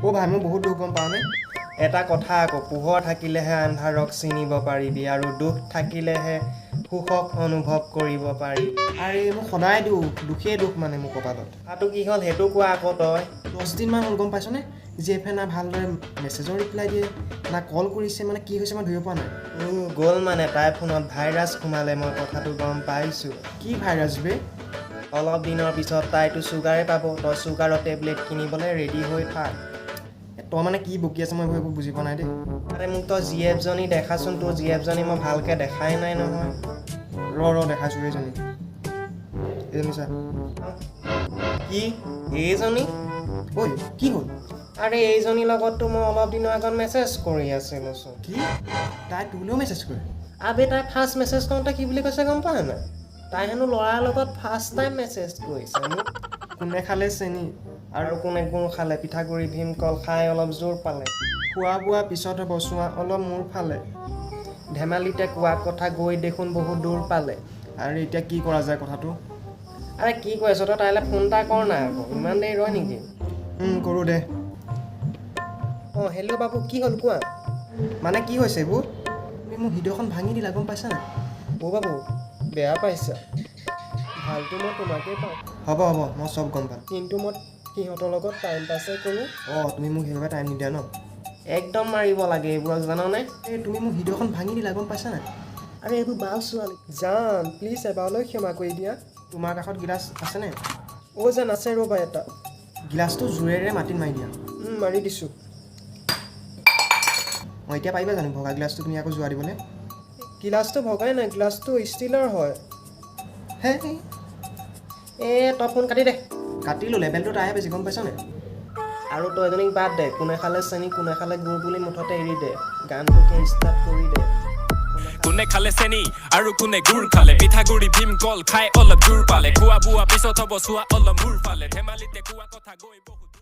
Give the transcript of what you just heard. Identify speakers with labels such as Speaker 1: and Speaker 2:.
Speaker 1: অ' ভাই, মোৰ বহুত দুখ, গম পাৱনে?
Speaker 2: এটা কথা আকৌ, পোহৰ থাকিলেহে আন্ধাৰক চিনিব পাৰিবি আৰু দুখ থাকিলেহে সুখক অনুভৱ কৰিব পাৰি।
Speaker 1: আৰে, মোৰ সদায় দুখ, দুখেই দুখ মানে মোৰ কপালত।
Speaker 2: কথাটো কি হ'ল, সেইটো কোৱা আকৌ তই।
Speaker 1: 10 দিনমান হ'ল, গম পাইছনে? জিএফে না ভালদৰে মেছেজৰ ৰিপ্লাই দিয়ে, না কল কৰিছে। মানে কি হৈছে মই ধৰিব পৰা নাই।
Speaker 2: গ'ল মানে, তাইৰ ফোনত ভাইৰাছ সোমালে, মই কথাটো গম পাইছোঁ।
Speaker 1: কি ভাইৰাছ বে?
Speaker 2: অলপ দিনৰ পিছত তাইতো চুগাৰে পাব। তই চুগাৰৰ টেবলেট কিনিবলৈ ৰেডি হৈ থাক।
Speaker 1: এ, তই মানে কি বকি আছ, মই এইবোৰ একো বুজি পোৱা নাই দেই।
Speaker 2: আৰে, মোক তই জি এফজনী দেখাচোন। তোৰ জি এফজনী মই ভালকৈ দেখাই নাই নহয়।
Speaker 1: ৰ ৰ, দেখাইছোঁ। এইজনী, এইজনী চা।
Speaker 2: কি, এইজনী?
Speaker 1: ঐ, কি হ'ল?
Speaker 2: আৰে, এইজনীৰ লগততো মই অলপ দিনৰ আগত মেছেজ কৰি আছিলোঁচোন।
Speaker 1: কি? তাই তোলৈও মেছেজ কৰে?
Speaker 2: আবে, তাই ফাৰ্ষ্ট মেছেজ কৰোঁতে কি বুলি কৈছে গম পাৱ নাই? তাই হেনো ল'ৰাৰ লগত ফাৰ্ষ্ট টাইম মেছেজ কৰিছে মোক।
Speaker 1: কোনে খালে চেনি
Speaker 2: আৰু কোনে গুৰ খালে, পিঠাগুড়ি ভীমকল খাই অলপ জোৰ পালে।
Speaker 1: খোৱা বোৱা পিছত হ'ব, চোৱা অলপ মোৰ ফালে।
Speaker 2: ধেমালিতে কোৱা কথা গৈ দেখোন বহুত দূৰ পালে।
Speaker 1: আৰু এতিয়া কি কৰা যায় কথাটো?
Speaker 2: আৰে, কি কৈ আছ তই? তাইলৈ ফোন এটা কৰ না আকৌ, ইমান দেৰি ৰয় নেকি?
Speaker 1: কৰোঁ দে।
Speaker 2: অঁ, হেল্ল' বাবু, কি হ'ল কোৱা।
Speaker 1: মানে কি হৈছে এইবোৰ? তুমি মোৰ হৃদয়খন ভাঙি দিলা, গম পাইছা নাই?
Speaker 2: অ' বাবু, বেয়া পাইছা? ভালটো মই তোমাকেই পাওঁ।
Speaker 1: হ'ব হ'ব, মই চব গম পালোঁ।
Speaker 2: কিন্তু মই সিহঁতৰ লগত টাইম পাছে কৰোঁ।
Speaker 1: অঁ, তুমি মোক সেইবাবে টাইম নিদিয়া ন?
Speaker 2: একদম মাৰিব লাগে এইবোৰক, জাননে?
Speaker 1: এই, তুমি মোৰ হৃদয়খন ভাঙি দিলা, গম পাইছা নাই?
Speaker 2: আৰে, এইবোৰ বাল ছোৱালী। জান, প্লিজ এবাৰলৈ ক্ষমা কৰি দিয়া।
Speaker 1: তোমাৰ কাষত গিলাচ আছেনে?
Speaker 2: অ' জান, আছে, ৰ'বা এটা।
Speaker 1: গিলাচটো জোৰেৰে মাটিত মাৰি দিয়া।
Speaker 2: মাৰি দিছোঁ।
Speaker 1: অঁ, এতিয়া পাৰিবা জানো ভগা গিলাচটো তুমি আকৌ জোৰা দিবলৈ?
Speaker 2: গিলাচটো ভগাই নাই, গিলাচটো ষ্টীলৰ হয়।
Speaker 1: হে।
Speaker 2: এ, তই ফোন কাটি দে।
Speaker 1: কাটিলোঁ। লেভেলটো তাইহে বেছি, গম পাইছ নাই?
Speaker 2: আৰু তই এজনীক বাদ দে। কোনে খালে চেনি, কোনে খালে গুৰ বুলি মুঠতে এৰি দে, গানটোকে ষ্টাৰ্ট কৰি দে।
Speaker 3: কোনে খালে চেনি আৰু কোনে গুৰ খালে, পিঠাগুড়ি ভীমকল খাই অলপ জোৰ পালে। খোৱা বোৱা পিছত হ'ব, চোৱা অলপ মোৰ ফালে। ধেমালিতে কোৱা কথা গৈ বহুত